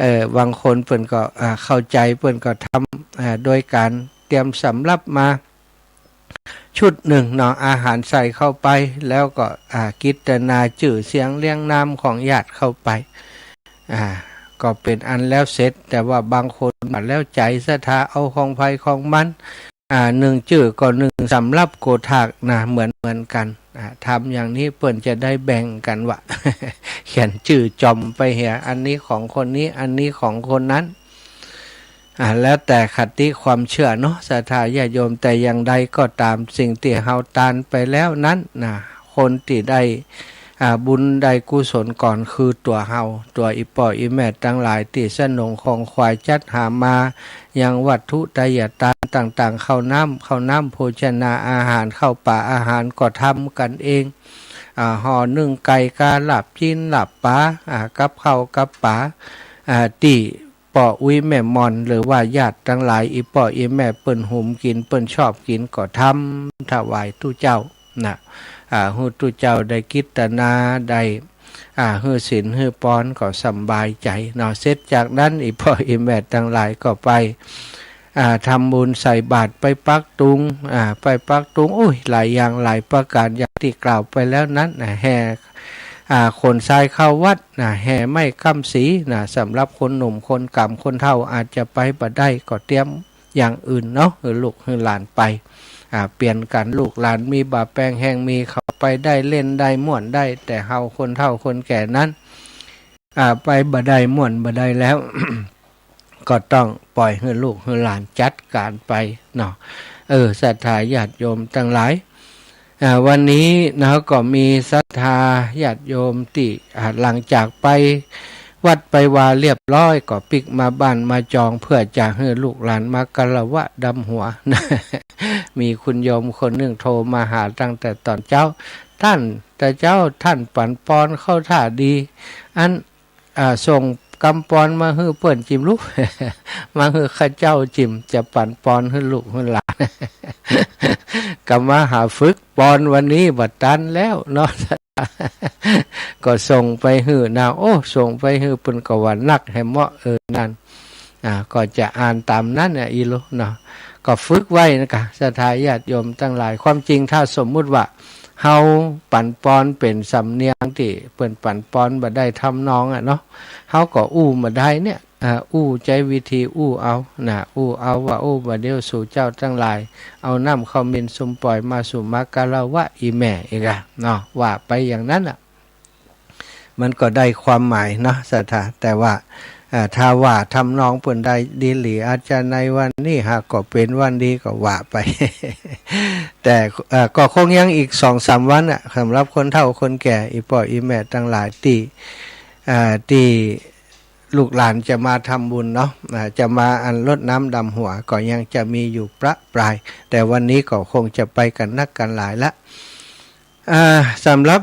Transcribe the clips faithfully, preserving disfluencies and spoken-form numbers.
เออ บางคนเปิ้นก็ อ่า เข้าใจ๋ เปิ้นก็ทำ อ่า โดยก๋านเตรียมสำรับมาชุดนึ่งเนาะ อาหารใส่เข้าไป แล้วก็ อ่า กิตนาจื้อเสียงเรียงนามของญาติเข้าไป อ่า ก็เป๋นอันแล้วเสร็จ แต่ว่าบางคนบ่แล้วใจ๋ศรัทธา เอาของใผของมัน อ่า นึ่งจื้อก็นึ่งสำรับโกธากนะ เหมือน เหมือนกั๋น อ่า ทำอย่างนี้เปิ้นจะได้แบ่งกั๋นว่า เขียนจื้อจ่อมไปเหีย อันนี้ของคนนี้ อันนี้ของคนนั้น อ่า แล้วแต่คติความเชื่อเนาะ ศรัทธาญาติโยม แต่อย่างใดก็ต๋าม สิ่งตี้เฮาตานไปแล้วนั้นนะ คนตี้ได้ อ่า บุญได้กุศลก่อนคือตั๋วเฮา ตั๋วอี่ป้ออี่แม่ตังหลายตี้สนงของขวัญจัดหามา ยังวัตถุไทยทานต่างๆ ข้าวน้ำ ข้าวน้ำโภชนาอาหาร ข้าวป๋าอาหารก็ทำกั๋นเอง อ่า ห่อนึ่งไก่กา ลาบจีน ลาบป๋า อ่า กับข้าวกับป๋า อ่า ตี้ป้ออุ๊ยแม่หม่อน หรือว่าญาติตังหลาย อี่ป้ออี่แม่เปิ้นหุมกิ๋น เปิ้นชอบกิ๋นก็ทำถวายตุ๊เจ้า นะ อ่า หื้อตุ๊เจ้าได้กิตนา ได้ อ่า หื้อศีลหื้อปอนก็สำบายใจ๋เนาะ เสร็จจากนั้น อี่ป้ออี่แม่ตังหลายก็ไป อ่า ทำบุญใส่บาตร ไปปักตุง อ่า ไปปักตุง โอ้ย หลายอย่างหลายประก๋าน อย่างตี้กล่าวไปแล้วนั้นนะ แห่ อ่า ขนทรายเข้าวัดนะ แห่ไม้กำสีนะ สำหรับคนหนุ่มคนก๋ำคนเฒ่าอาจจะไปบ่ได้ ก็เตรียม อย่างอื่นเนาะ หื้อลูกหื้อหลานไป อ่า เปลี่ยนกั๋น ลูกหลานมีบ่าแปงแฮง มีเขาไปได้เล่นได้ม่วนได้ แต่เฮาคนเฒ่าคนแก่นั้น อ่า ไปบ่ได้ม่วนบ่ได้แล้ว ก็ต้องปล่อยหื้อลูกหื้อหลานจัดก๋านไปเนาะ เออ ศรัทธาญาติโยมตังหลาย อ่า วันนี้นะ ก็มีศรัทธาญาติโยมตี้ อ่า หลังจากไปวัดไปวาเรียบร้อย ก็ปิ๊กมาบ้านมาจอง เพื่อจะหื้อลูกหลานมาคารวะดำหัว มีคุณโยมคนนึ่งโทรมาหาตั้งแต่ต๋อนเจ๊า ต้าน แต่เจ๊า ต้านปั๋นปอนเข้าท่าดี อัน อ่า ส่งกำปอนมาหื้อเปิ้นจิมลูก มาหื้อข้าเจ้าจิม จะปั๋นปอนหื้อลูกหื้อหลาน กำมาหาฝึกปอนวันนี้บ่ตันแล้วเนาะ ก็ส่งไปหื้อนะ โอ้ ส่งไปหื้อเปิ้นก็ว่านักแหมเนาะ เออ นั่น อ่า ก็จะอ่านต๋ามนั้นเนี่ย อี่ลูกเนาะ ก็ฝึกไว้นะกะ ศรัทธาญาติโยมตังหลาย ความจริงถ้าสมมุติว่า เฮาปั๋นปอนเป๋นสำเนียงตี้เปิ้นปั๋นปอนบ่ได้ทำนองอะเนาะ เฮาก็อู้บ่ได้เนี่ย อ่า อู้ใจ๊วิธีอู้เอานะ อู้เอาว่า โอ้ บ่าเดี่ยวสูเจ้าตังหลาย เอาน้ำข้าวเหม็นสุมป่อยมา สูมาคารวะอี่แม่ อีกอะเนาะ ว่าไปอย่างนั้นอะ มันก็ได้ความหมายเนาะ ศรัทธา แต่ว่า อ่า ถ้าว่าทำนองเปิ้นได้ดีหลี อาจจะในวันนี้หากก็เป๋นวันดีก็ว่าไป แต่ เอ่อ ก็คงยังอีกสองสามวันน่ะ สำหรับคนเฒ่าคนแก่ อี่ป้ออี่แม่ตังหลายตี้ อ่า ตี้ลูกหลานจะมาทำบุญเนาะ อ่า จะมาอันรดน้ำดำหัว ก็ยังจะมีอยู่ประปราย แต่วันนี้ก็คงจะไปกั๋นนักกั๋นหลายละ อ่า สำหรับ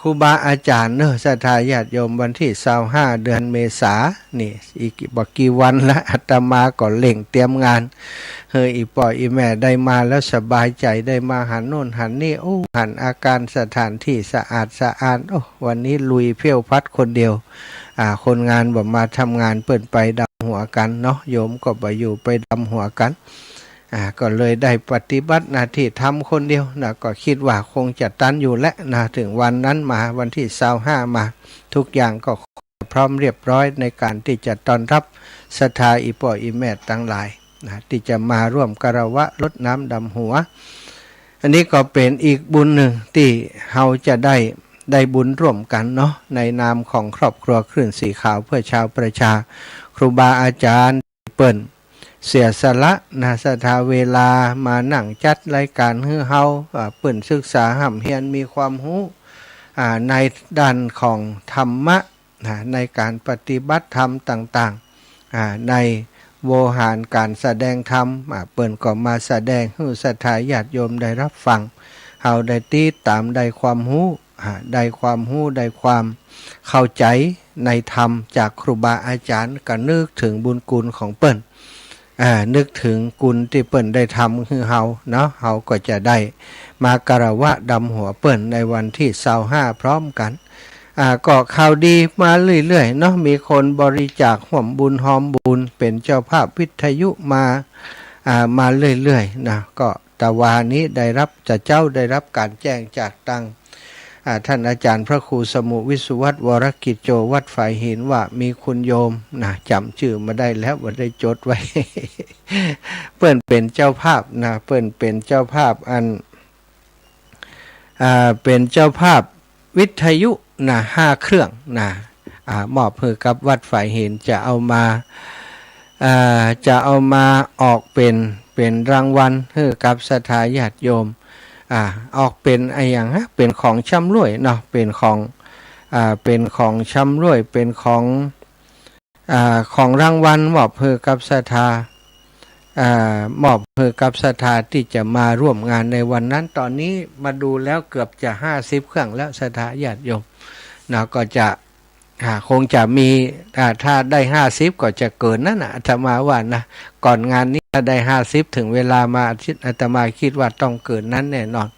ครูบาอาจ๋ารย์เนาะ ศรัทธาญาติโยม วันตี้ซาวห้า เดือนเมษานี่ อีกบ่กี่วันละ อาตมาก็เร่งเตรียมงาน หื้ออี่ป้ออี่แม่ได้มาแล้วสบายใจ๋ ได้มาหันโน่นหันนี่ โอ้ หันอาคารสถานตี้สะอาดสะอ้าน โอ้ วันนี้ลุยเพี้ยวพัดคนเดียว อ่า คนงานบ่มาทำงาน เปิ้นไปดำหัวกั๋นเนาะ โยมก็บ่อยู่ไปดำหัวกั๋น อ่า ก็เลยได้ปฏิบัติหน้าตี้ทำคนเดียวนะ ก็กึ๊ดว่าคงจะตันอยู่แหละนะ เถิงวันนั้นมา วันตี้ซาวห้ามา ทุกอย่างก็พร้อมเรียบร้อยในก๋านตี้จะต้อนรับศรัทธาอี่ป้ออี่แม่ตังหลายนะ ตี้จะมาร่วมคารวะรดน้ำดำหัว อันนี้ก็เป๋นอีกบุญนึ่งตี้เฮาจะได้ ได้บุญร่วมกั๋นเนาะ ในนามของครอบครัวคลื่นสีขาวเพื่อชาวประชา ครูบาอาจ๋ารย์เปิ้นเสียสละนะ ศรัทธาเวลามานั่งจัดรายก๋านหื้อเฮา อ่า เปิ้นศึกษาฮ่ำเฮียนมีความฮู้ อ่า ในด้านของธรรมะนะ ในก๋านปฏิบัติธรรมต่างๆ อ่า ในโวหารก๋านแสดงธรรม อ่า เปิ้นก็มาแสดงหื้อศรัทธาญาติโยมได้ฮับฟัง เฮาได้ติดต๋าม ได้ความฮู้ อ่า ได้ความฮู้ ได้ความเข้าใจ๋ในธรรมจากครูบาอาจ๋ารย์ ก็นึกเถิงบุญคุณของเปิ้น อ่า นึกเถิงคุณตี้เปิ้นได้ทำหื้อเฮาเนาะ เฮาก็จะได้มาคารวะดำหัวเปิ้นในวันตี้ซาวห้าพร้อมกั๋น อ่า ก็ข่าวดีมาเรื่อยๆ เนาะ มีคนบริจาคฮ่วมบุญฮอมบุญ เป๋นเจ้าภาพวิทยุมา อ่า มาเรื่อยๆ นะ ก็ตะวานี้ได้ฮับ จะเจ๊าได้ฮับก๋านแจ้งจากตัง อ่า ต้านอาจ๋ารย์พระครูสมุห์ วิศวัฒน์ วรกิจโจ วัดฝายหิน ว่ามีคุณโยมนะ จ๋ำจื้อบ่ได้แล้ว บ่ได้จดไว้ เปิ้นเป๋นเจ้าภาพนะ เปิ้นเป๋นเจ้าภาพอัน อ่า เป๋นเจ้าภาพวิทยุนะ ห้าเครื่องนะ อ่า มอบหื้อกับวัดฝายหิน จะเอามา อ่า จะเอามาออกเป๋น เป๋นรางวัลหื้อกับศรัทธาญาติโยม อ่า ออกเป๋นอะหยังฮะ เป๋นของชำร่วยเนาะ เป๋นของ อ่า เป๋นของชำร่วย เป๋นของ อ่า ของรางวัลมอบหื้อกับศรัทธา อ่า มอบหื้อกับศรัทธาตี้จะมาร่วมงานในวันนั้น ต๋อนนี้มาดูแล้วเกือบจะห้าสิบเครื่องแล้ว ศรัทธาญาติโยมนะ ก็จะ อ่า คงจะมี อ่า ถ้าได้ห้าสิบก็จะเกินนั้นน่ะ อาตมาว่านะ ก่อนงานนี้ถ้าได้ห้าสิบ เถิงเวลามาอาทิตย์ อาตมากึ๊ดว่าต้องเกินนั้นแน่นอน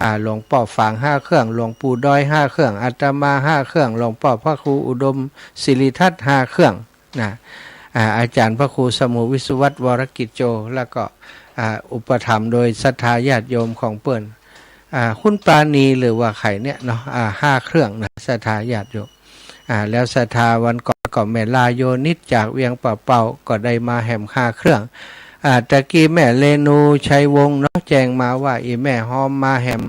อ่า หลวงป้อฝางห้าเครื่อง หลวงปู่ดอยห้าเครื่อง อาตมาห้าเครื่อง หลวงป้อพระครูอุดมศิริทัศน์ห้าเครื่องนะ อ่า อาจ๋ารย์พระครูสมุห์ วิศวัฒน์ วรกิจโจ แล้วก็ อ่า อุปถัมภ์โดยศรัทธาญาติโยมของเปิ้น อ่า คุณปราณีหรือว่าใผเนี่ยเนาะ อ่า ห้าเครื่องนะ ศรัทธาญาติโยม อ่า แล้วศรัทธาวันก่อนก็แม่ลาโยนิจจากเวียงป่าเป้า ก็ได้มาแหมห้าเครื่อง อ่า ตะกี้แม่เรนูชัยวงศ์เนาะ แจ้งมาว่า อี่แม่ฮอมมาแหม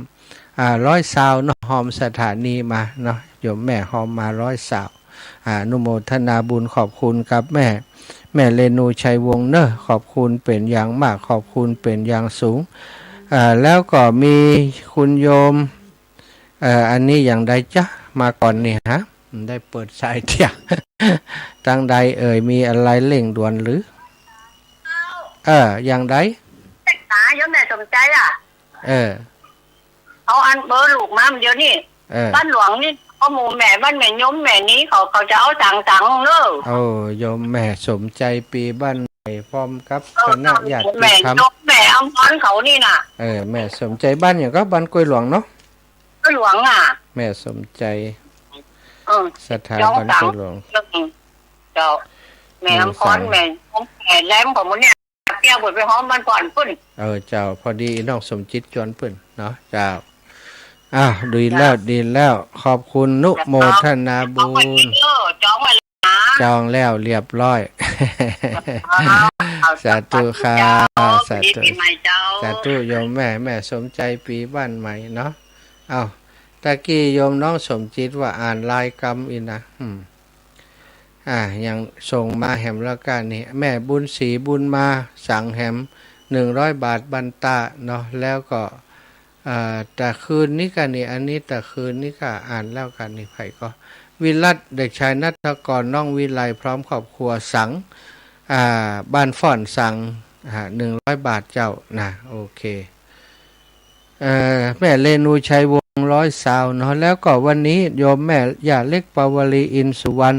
อ่า ร้อยซาวเนาะ ฮอมสถานีมาเนาะ โยมแม่ฮอมมาร้อยซาว อ่า อนุโมทนาบุญขอบคุณกับแม่ แม่เรนูชัยวงศ์เนาะ ขอบคุณเป๋นอย่างมาก ขอบคุณเป๋นอย่างสูง อ่า แล้วก็มีคุณโยม เอ่อ อันนี้อย่างใดจ๊ะ มาก่อนนี่ฮะ ได้เปิดสายเตี้ย ตังใดเอ่ย มีอะไรเร่งด่วนหรือ เออ อย่างใด จ๋า โยมแม่สมใจ๋อะ เออ เอาอันเบอร์ลูกมาเดี๋ยวนี้ เออ บ้านหลวงนี่ พ่อหมู่แม่ บ้านแม่ยมแม่นี้เขา เขาจะเอาตังค์ตังค์เนอะ โอ้ โยมแม่สมใจ๋ปีบ้านใหม่ พร้อมกับ เออ คณะญาติธรรม แม่ยมแม่อมรเขานี่น่ะ เออ แม่สมใจ๋บ้านหยังก็ บ้านกล้วยหลวงเนาะ กล้วยหลวงอ่ะ แม่สมใจ๋ เออ ศรัทธา บ้านกล้วยหลวง เจ้า แม่อมร แม่ยมแม่แหลมของหมู่เนี่ย เตี้ยบุญไปฮอมบ้านก่อนปุ้น เออ เจ้า พอดีน้องสมจิตจวนปุ้นเนาะ เจ้า อ้าว ดีแล้ว เจ้า ดีแล้ว ขอบคุณ นุโมทนาบุญ เออ จองไว้แล้วนะ จองแล้วเรียบร้อย อ้าว สาธุค่ะ สาธุเจ้า สาธุ สาธุ โยมแม่ แม่สมใจ๋ปีบ้านใหม่เนาะ อ้าว ตะกี้โยมน้องสมจิตว่าอ่านลายกำอีกนะ อืม อ่า ยังส่งมาแหมแล้วก้านี่ แม่บุญศรีบุญมา สั่งแหม หนึ่งร้อยบาท บันตาเนาะ แล้วก็ อ่า ตะคืนนี้ก้านี่ อันนี้ตะคืนนี้ก้า อ่านแล้วก้านี่ ใผก็ วิรัต เด็กชายณัฐกร น้องวิไล พร้อมครอบครัว สั่ง อ่า บ้านฟ้อนสั่ง อ่า หนึ่งร้อยบาทเจ้านะ โอเค เอ่อ แม่เรนูชัยวงศ์ ร้อยซาวเนาะ แล้วก็วันนี้โยมแม่ย่าเล็กปาวลี อินสุวรรณ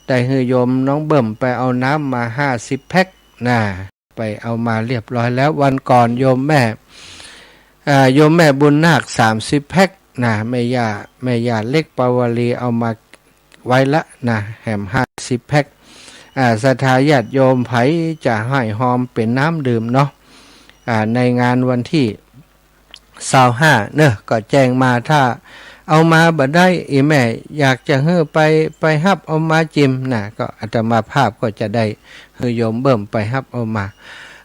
ได้หื้อโยมน้องเบิ่มไปเอาน้ำมา ห้าสิบแพ็คนะ ไปเอามาเรียบร้อยแล้ว วันก่อนโยมแม่ อ่า โยมแม่บุญนาค สามสิบแพ็คนะ แม่ย่า แม่ย่าเล็กปาวลีเอามาไว้ละนะ แหม ห้าสิบแพ็ค อ่า ศรัทธาญาติโยมใผจะหื้อฮอมเป๋นน้ำดื่มเนาะ อ่า ในงานวันตี้ ซาวห้า เนาะ ก็แจ้งมา ถ้าเอามาบ่ได้ อี่แม่อยากจะหื้อไป ไปฮับเอามาจิมนะ ก็อาตมาภาพก็จะได้หื้อโยมเบิ่มไปฮับเอามา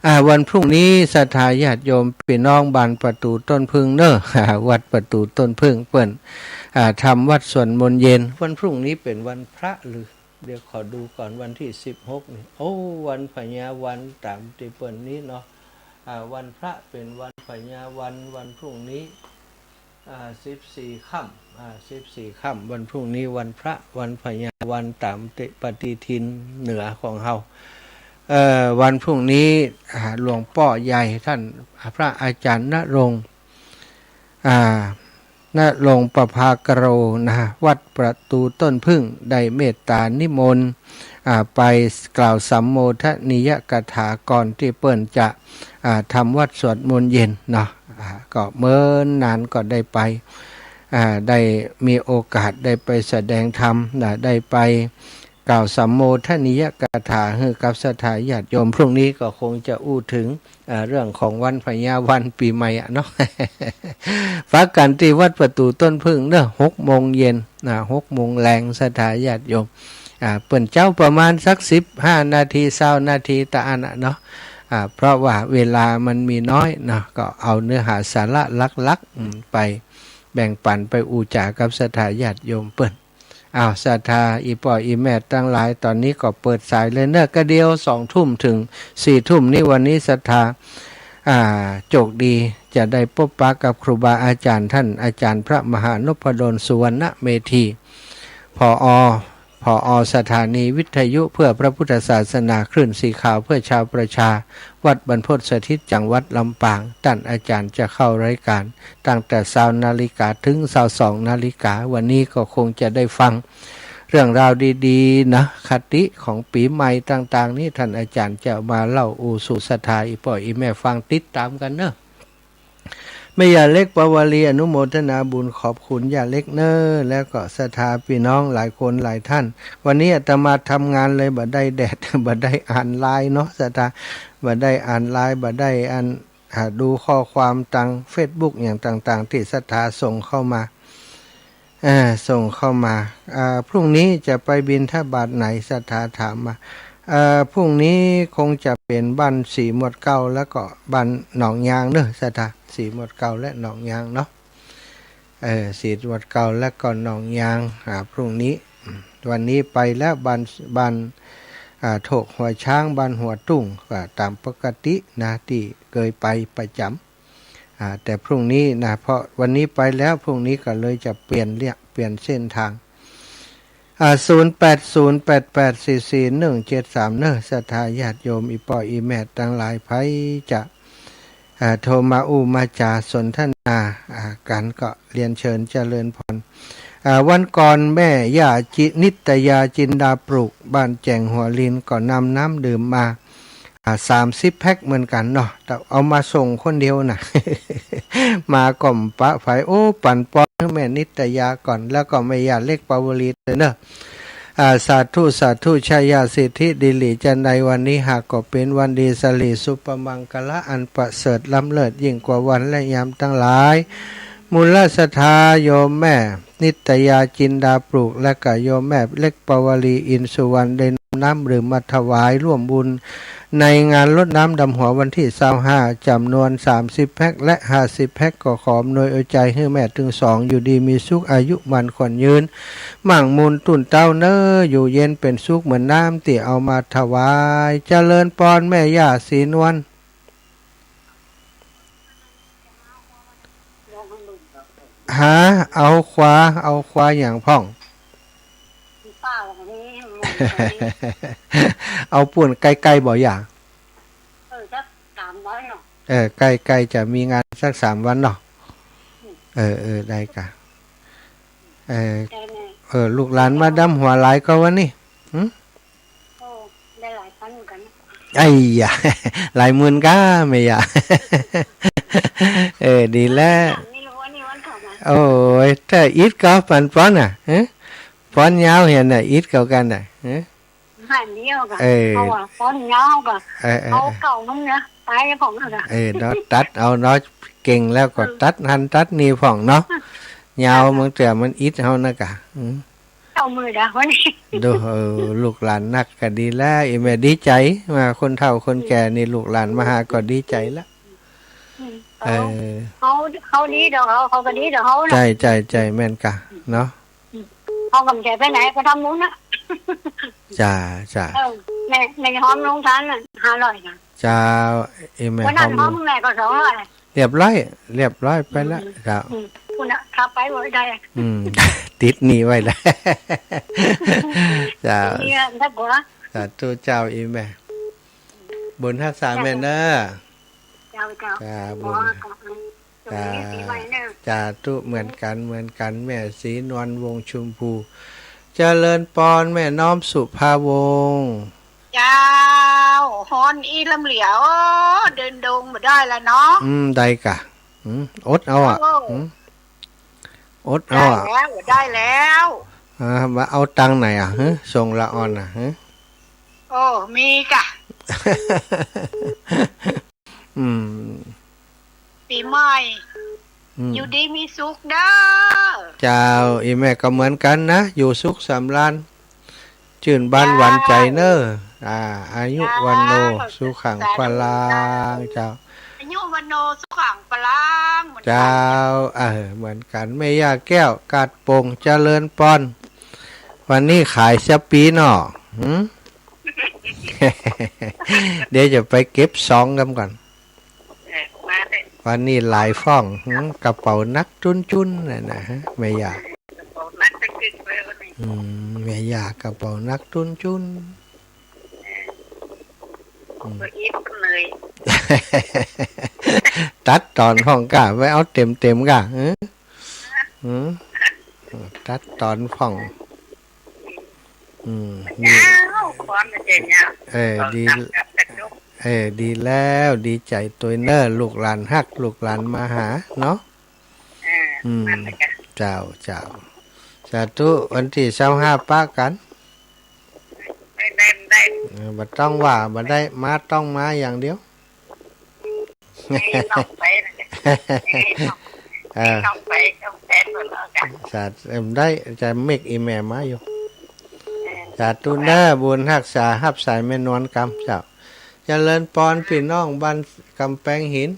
อ่า วันพรุ่งนี้ศรัทธาญาติโยมปี้น้องบ้านประตู๋ต้นผึ้งเนาะ วัดประตู๋ต้นผึ้งเปิ้น อ่า ทำวัตรสวดมนต์เย็น วันพรุ่งนี้เป๋นวันพระหรือ เดี๋ยวขอดูก่อน วันตี้สิบหกนี่ โอ้ วันพญาวันต๋ามตี้เปิ้นนี้เนาะ อ่า วันพระเป๋นวันพญาวัน วันพรุ่งนี้ อ่า สิบสี่ค่ำ อ่า สิบสี่ค่ำ วันพรุ่งนี้วันพระ วันพญาวันต๋ามปฏิทินเหนือของเฮา เอ่อ วันพรุ่งนี้ อ่า หลวงป้อใหญ่ต้านพระอาจ๋ารย์ณรงค์ อ่า ณรงค์ประภากโรนะ วัดประตู๋ต้นผึ้ง ได้เมตต๋านิมนต์ อ่า ไปกล่าวสัมโมทนียกถาก่อนตี้เปิ้นจะ อ่า ทำวัตรสวดมนต์เย็นเนาะ อ่า ก็เมินนานก็ได้ไป อ่า ได้มีโอกาสได้ไปแสดงธรรมนะ ได้ไปกล่าวสัมโมทนียกถาหื้อกับศรัทธาญาติโยม พรุ่งนี้ก็คงจะอู้เถิง อ่า เรื่องของวันพญาวันปี๋ใหม่อะเนาะ ปะกั๋นตี้วัดประตู๋ต้นผึ้งเนาะ หกโมงเย็นนะ หกโมงแลง ศรัทธาญาติโยม อ่า เปิ้นเจ๊าประมาณสักสิบห้านาที ซาวนาที ตะอั้นอะเนาะ อ่า เพราะว่าเวลามันมีน้อยเนาะ ก็เอาเนื้อหาสาระหลักๆ อืม ไปแบ่งปั๋น ไปอู้จ๋ากับศรัทธาญาติโยมเปิ้น อ้าว ศรัทธาอี่ป้ออี่แม่ตังหลาย ต๋อนนี้ก็เปิดสายเลยเนาะ กะเดียวสองทุ่มเถิงสี่ทุ่มนี้ วันนี้ศรัทธา อ่า โจคดีจะได้ปบปะกับครูบาอาจ๋ารย์ต้านอาจ๋ารย์พระมหานพดล สุวรรณเมธี ผอ ผอ สถานีวิทยุเพื่อพระพุทธศาสนา คลื่นสีขาวเพื่อชาวประชา วัดบรรพตสถิต จังหวัดลำปาง ต้านอาจ๋ารย์จะเข้ารายก๋านตั้งแต่ซาวนาฬิกาเถิงซาวสองนาฬิกา วันนี้ก็คงจะได้ฟังเรื่องราวดีๆ นะ คติของปี๋ใหม่ต่างๆ นี้ ต้านอาจ๋ารย์จะมาเล่าอู้สู่ศรัทธาอี่ป้ออี่แม่ฟัง ติดต๋ามกั๋นเนาะ แม่ย่าเล็กปวารี อนุโมทนาบุญขอบคุณย่าเล็กเน่อ แล้วก็ศรัทธาปี้น้องหลายคนหลายต้าน วันนี้อาตมาทำงานเลยบ่ได้แดด บ่ได้อ่านไลน์เนาะศรัทธา บ่ได้อ่านไลน์ บ่ได้อ่าน อ่า ดูข้อความตางเฟซบุ๊กอย่างต่างๆ ตี้ศรัทธาส่งเข้ามา อ่า ส่งเข้ามา อ่า พรุ่งนี้จะไปบิณฑบาตไหน ศรัทธาถามมา เอ่อ พรุ่งนี้คงจะเป๋นบ้านสีหมวดเก๊า แล้วก็บ้านหนองยางเนาะศรัทธา สีหมวดเก๊าและหนองยางเนาะ เอ่อ สีหมวดเก๊าและก็หนองยาง อ่า พรุ่งนี้ อืม วันนี้ไปแล้วบ้าน บ้าน อ่า โถกหัวช้าง บ้านหัวตุ้ง ก็ต๋ามปกตินะ ตี้เกยไปประจ๋ำ อ่า แต่พรุ่งนี้นะ เพราะวันนี้ไปแล้ว พรุ่งนี้ก็เลยจะเปลี่ยนเลี่ยง เปลี่ยนเส้นทาง อ่า ศูนย์แปดศูนย์แปดแปดสี่สี่หนึ่งเจ็ดสาม เนาะ ศรัทธาญาติโยม อี่ป้ออี่แม่ตังหลาย ใผจะ อ่า โทรมาอู้มาจ๋าสนทนา อ่า กั๋นก็เรียนเชิญเจริญพร อ่า วันก่อนแม่ย่าจิ นิตยาจินดาปลูก บ้านแจ่งหัวลิน ก็นำน้ำดื่มมา อ่า สามสิบแพ็คเหมือนกั๋นเนาะ แต่เอามาส่งคนเดียวน่ะ มาก่อมปะใผ โอ้ ปั๋นปอนหื้อแม่นิตยาก่อน แล้วก็แม่ย่าเล็กปวารีเน่อ อ่า สาธุ สาธุ ชยสิทธิ ดีหลีจันได วันนี้หากก็เป๋นวันดี สิริสุภมังคละ อันประเสริฐล้ำเลิศยิ่งกว่าวันและยามตังหลาย มูลศรัทธาโยมแม่นิตยาจินดาปลูก และก็โยมแม่เล็กปวารีอินทร์สุวรรณ ได้นำน้ำดื่มมาถวายร่วมบุญ ในงานรดน้ำดำหัววันตี้ซาวห้า จ๋ำนวนสามสิบแพ็คและห้าสิบแพ็ค ก็ขออำนวยอวยใจ๋หื้อแม่ตึงสองอยู่ดีมีสุข อายุหมั้นขวัญยืน มั่งมูลตุ้นเต๊าเน่อ อยู่เย็นเป๋นสุขเหมือนน้ำตี้เอามาถวาย เจริญปอนแม่ย่าศรีนวล ฮะ เอาควา เอาควาหยังพ่อง เอาปู๊นใก้ๆ บ่ย่า เออ สักสามวันเนาะ เออ ใก้ๆ จะมีงานสักสามวันเนาะ อืม เออ เออ ได้ก่ะ เออ ได้แม่ เออ ลูกหลานมาดำหัวหลายก่อวันนี้ หึ โอ้ ได้หลายตันเหมือนกั๋นนะ ไอ้ยะ หลายหมื่นก้า แม่ย่า เออ ดีแล้ว ไม่รู้ว่านี่วันเท่าไหร่ โอ้ย ถ้าอิดก็ปั๋นปอนน่ะ ฮะ ปอนยาวเหียน่ะ อิดเก่ากั๋นน่ะ ฮะ หันเดียวกั๋น เออ เพราะว่าปอนยาวกั๋น เออ เออ เอาเก่ามันนะ ตายของมันนะ เออ เนาะ ตัดเอาเนาะ เก่งแล้วก็ เออ ตัดหันตัดนี่พ่องเนาะ ยาว เออ บางเตื้อมันอิดเฮานะก่ะ อืม เอามือดาวันนี้ ดู เออ ลูกหลานนักก็ดีแล้ว อี่แม่ดีใจ๋ ว่าคนเฒ่าคนแก่นี่ ลูกหลานมาหาก็ดีใจ๋ละ อืม เออ เขา เขาดีต่อเขา เขาก็ดีต่อเขานะ ใจ้ ใจ้ ใจ้ แม่นก่ะ เนาะ อืม เขาก็บ่ใจ้ไปไหน ก็ทำบุญนะ จ้า จ้า เออ แม่ แม่หอมลงทานน่ะ ห้าร้อยนะ เจ้า อี่แม่ วันนั้น หอม หอมแม่ก็สองร้อย เรียบร้อย เรียบร้อยไปแล้ว อืม เจ้า อืม คุณน่ะ ขับไปบ่ได้ อืม ติดหนี้ไว้แล้ว เจ้า เนี่ย ถ้าผัว สาธุเจ้า อี่แม่ บุญฮักษาแม่เน่อ เจ้า เจ้า เจ้า บุญ ผัวก็ เจ้า สาธุ เหมือนกั๋น เหมือนกั๋น แม่ศรีนวล วงศ์ชมพู เจริญปอน แม่น้อมสุภาวงศ์ เจ้า ฮ้อนอี้ลำเหลียว เดินดงบ่ได้ละเนาะ อืม ได้ก่ะ อืม อดเอาอะ โอ้ อืม อดเอา ได้ อะ แล้ว ได้แล้ว อ่า มาเอาตังค์ไหนอะ ฮะ ส่งละอ่อนอะ ฮะ โอ้ มีก่ะ อืม ปี๋ใหม่ อืม อยู่ดีมีสุขเน่อ เจ้า อี่แม่ก็เหมือนกั๋นนะ อยู่สุขสำราญ จื้นบานหวานใจ๋เน่อ เจ้า อ่า อายุ เจ้า วัณโณ สุขัง สาธุ พลัง เจ้า เจ้า อายุ วัณโณ สุขัง พลัง เหมือนกั๋น เจ้า เออ เหมือนกั๋น แม่ย่าแก้ว กาดโป่ง เจริญปอน วันนี้ขายสักปี๋เนาะ หืม เดี๋ยวจะไปเก็บซองกำก่อน เออ มาเต๊อะ วันนี้หลายฟ้อง หืม กระเป๋าหนักจุนๆ น่ะนะ แม่ย่า กระเป๋าหนักจุนๆ เลยวันนี้ อืม แม่ย่ากระเป๋าหนักจุนๆ เออ อืม ก็อิดเลย ตัดตอนพ่องก่ะ ไม่เอาเต็มๆ ก่ะ เออ หืม ตัดตอนพ่อง อืม นี่ ยาว ความมันจะยาว เออ ดี สองสามกับกระจก เออ ดีแล้ว ดีใจ๋ตวยเน่อ ลูกหลานฮัก ลูกหลานมาหาเนาะ เออ อืม นั่นแหละค่ะ เจ้า เจ้า สาธุ วันตี้ซาวห้าปะกั๋น ได้ ได้ ได้ เออ บ่ต้องว่า บ่ได้ มาต้องมาอย่างเดียว ให้น้องไปนะจ๊ะ ให้น้อง เออ ให้น้องไปกับแฟนก่อนแล้วกั๋น สาธุ เอิ่ม ได้ จะเมกอี่แม่มาอยู่ เออ สาธุเน่อ บุญฮักษา ฮับสายแม่นวลกำ เจ้า เจริญปอน ปี้น้องบ้านกำแปงหิน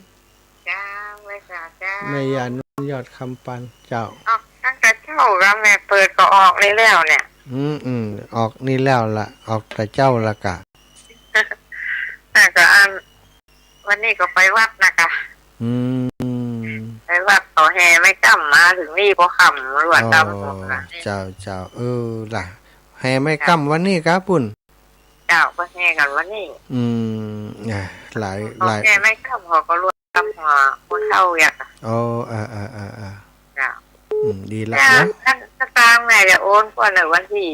เจ้า ไหว้สาเจ้า แม่ย่านวลยอดคำปัน เจ้า ออกตั้งแต่เจ๊าก่ะ แม่เปิดก็ออกนี่แล้วเนี่ย อืม อืม ออกนี่แล้วละ ออกแต่เจ๊าละก่ะ แต่ก็อัน วันนี้ก็ไปวัดนะก่ะ อืม ไปวัดต่อแห่ไม้ค่ำมาเถิงนี่พอค่ำ รวด อ๋อ ดำหมดนะ เจ้า เจ้า เออ ล่ะ แห่ไม้ค่ำวันนี้ก่ะปุ้น เจ้า ก็แห่กั๋นวันนี้ อืม อ่ะ หลาย พอ หลาย แห่ไม้ค่ำเขาก็รวดดำหัวคนเฒ่าอย่าง อ๋อ อ่า อ่า อ่า อ่า เจ้า อืม ดีละ เจ้า นะ ท่าน ท่านตางแม่จะโอนก่อนในวันตี้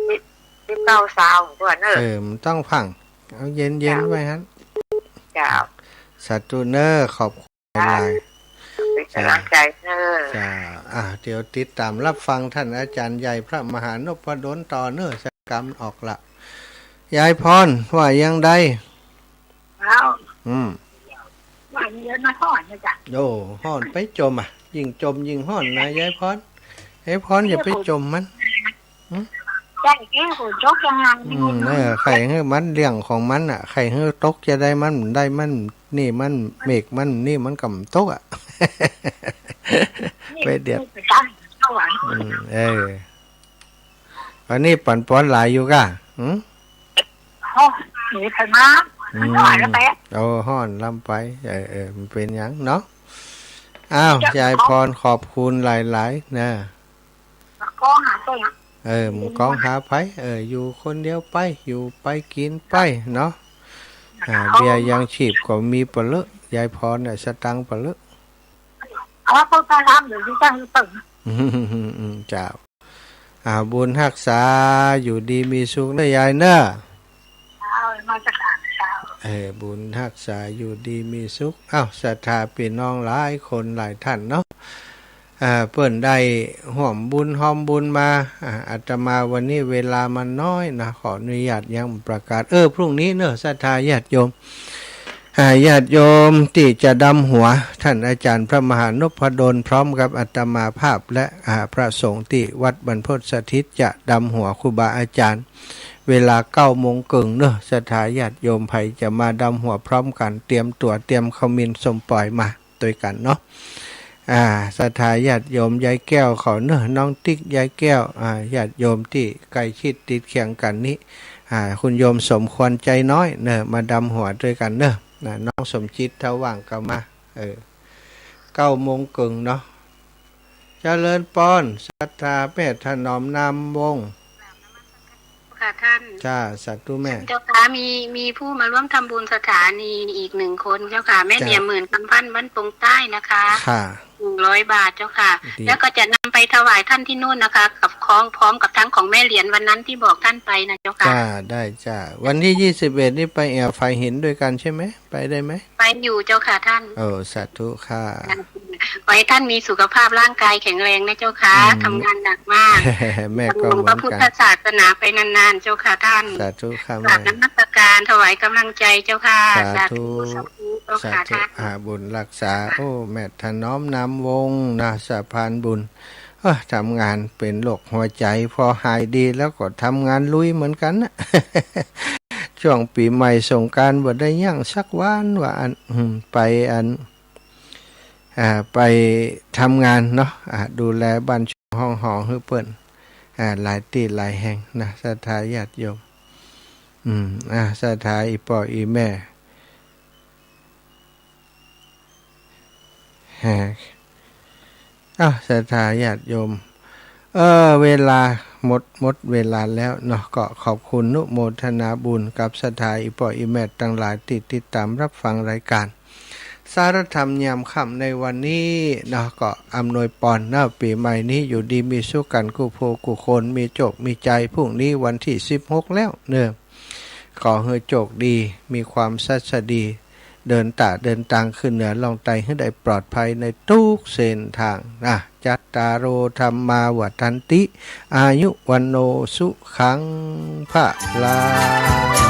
ตี้ ตี้เก้าซาวก่อนเน่อ เออ มันต้องฟัง เอาเย็นๆ เจ้า ไว้หั้น เจ้า สาธุเน่อ ขอบคุณหลาย เป๋นก๋ำลังใจ๋เน่อ เจ้า อ่ะ เดี๋ยวติดต๋ามรับฟังท่านอาจ๋ารย์ใหญ่พระมหานพดลต่อเน่อ สักกำออกละ ยายพร ว่าอย่างใด เอ้า อืม ว่าเดี๋ยวมันฮ้อนนะจ๊ะ โอ้ ฮ้อนไปจ่มอ่ะ ยิ่งจ่มยิ่งฮ้อนนะ ยายพร ยายพรอย่าไปจ่มมัน หืม ใจ้ เอ๊ะ ฝนตกยังไง อืม เออ ใค่หื้อมันเรื่องของมันอ่ะ ใค่หื้อตกจะได้มัน ได้มัน นี่มัน เมฆมัน นี่มันก็บ่ตกอ่ะ นี่ ไปเดี๋ยว นี่ไปตั้งเท่าไหร่ อืม เออ อันนี้ปั๋นปอนหลายอยู่ก่ะ หืม ฮ้อน หนีไผมา อืม ฮ้อนแล้วไป โอ้ ฮ้อนล้ำไป เออ เออ บ่เป๋นหยังเนาะ อ้าว เจ้า ยายพร ขอบคุณหลายๆ นะ ก้องหาใผอะ เออ บ่ก้องหาใผ เออ อยู่คนเดียวไป อยู่ไปกิ๋นไปเนาะ อ่า เบียร์ยังชีพก็มีปะเลอะ ยายพรน่ะ สตางค์ปะเลอะ เอาว่าเปิ้นไปทำเดี๋ยวนี้ก็ให้เปิ้น อืม เจ้า อ่า บุญฮักษา อยู่ดีมีสุขเน่อ ยายเน่อ เจ้า นมัสก๋านเจ้า เออ บุญฮักษา อยู่ดีมีสุข อ้าว ศรัทธาปี้น้องหลายคนหลายท่านเนาะ อ่า เปิ้นได้ฮ่วมบุญฮอมบุญมา อ่า อาตมาวันนี้เวลามันน้อยนะ ขออนุญาตยังบ่ประกาศ เออ พรุ่งนี้เน่อ ศรัทธาญาติโยม อ่า ญาติโยมตี้จะดำหัว ท่านอาจ๋ารย์พระมหานพดล พร้อมกับอาตมาภาพ และ อ่า พระสงฆ์ตี้วัดบรรพตสถิต จะดำหัวครูบาอาจ๋ารย์ เวลาเก้าโมงเกิ่งเน่อ ศรัทธาญาติโยมใผจะมาดำหัวพร้อมกั๋น เตรียมตั๋ว เตรียมข้าวหมินส้มป๋อยมาตวยกั๋นเนาะ อ่า ศรัทธาญาติโยมยายแก้วเขาเน่อ น้องติ๊ก ยายแก้ว อ่า ญาติโยมตี้ใก้ชิดติดเคียงกั๋นนี้ อ่า คุณโยมสมควรใจน้อยเน่อ มาดำหัวตวยกั๋นเน่อ นะ น้องสมจิต ถ้าว่างก็มา เออ เก้าโมงเกิ่งเนาะ เจริญปอน ศรัทธาแม่ถนอมนามวงศ์ ค่ะท่าน จ้า สาธุแม่ เจ้าค่ะ มี มีผู้มาร่วมทำบุญสถานีอีกหนึ่งคนเจ้าค่ะ แม่ จ้า เหลี่ยมหมื่นคำพันธ์ บ้านปงใต้นะคะ ค่ะ หนึ่งร้อยบาทเจ้าค่ะ ดี แล้วก็จะนำไปถวายท่านที่นู่นนะคะ กับของ พร้อมกับทั้งของแม่เหรียญวันนั้นที่บอกท่านไปนะเจ้าค่ะ จ้า ได้จ้า วันที่ยี่สิบเอ็ดนี่ไปแอ่ฝายหินด้วยกั๋นใช่ไหม ไปได้ไหม ไปอยู่เจ้าค่ะท่าน โอ้ สาธุค่ะ ค่ะ ขอให้ท่านมีสุขภาพร่างกายแข็งแรงนะเจ้าค่ะ อืม ทำงานหนักมาก แม่ก็เหมือนกัน ดำรงพระพุทธศาสนาไปนานๆ เจ้าค่ะท่าน สาธุค่ะแม่ กราบนมัสการถวายกำลังใจเจ้าค่ะ สาธุ สาธุ สาธุเจ้าค่ะ สาธุท่าน อ่า บุญรักษา โอ้ แม่ถนอมนามวงศ์นะ สะพานบุญ เอ้อ ทำงานเป๋นโรคหัวใจ๋ พอหายดีแล้วก็ทำงานลุยเหมือนกั๋นนะ ช่วงปี๋ใหม่สงกรานต์บ่ได้ยั้งสักวันว่าอั้น อืม ไปอัน อ่า ไปทำงานเนาะ อ่า ดูแลบ้านช่องห้องหอหื้อเปิ้น อ่า หลายตี้หลายแห่งนะ ศรัทธาญาติโยม อืม อ่า ศรัทธาอี่ป้ออี่แม่ ฮะ อ้าว ศรัทธาญาติโยม เออ เวลาหมด หมดเวลาแล้วเนาะ ก็ขอบคุณอนุโมทนาบุญกับศรัทธาอี่ป้ออี่แม่ตังหลายตี้ติดต๋ามรับฟังรายก๋าน สารธรรมยามค่ำในวันนี้เนาะ ก็อำนวยปอนเนาะ ปี๋ใหม่นี้อยู่ดีมีสุขกั๋นกู้ผู้กู้คน มีโจคมีชัย พรุ่งนี้วันตี้สิบหกแล้วเนาะ ขอหื้อโจคดี มีความสัสดี เดินต๋าเดินตางขึ้นเหนือล่องใต้หื้อได้ปลอดภัยในกู้เส้นตางนะ จัตตาโร ธัมมา วัฑฒันติ อายุ วัณโณ สุขัง พลัง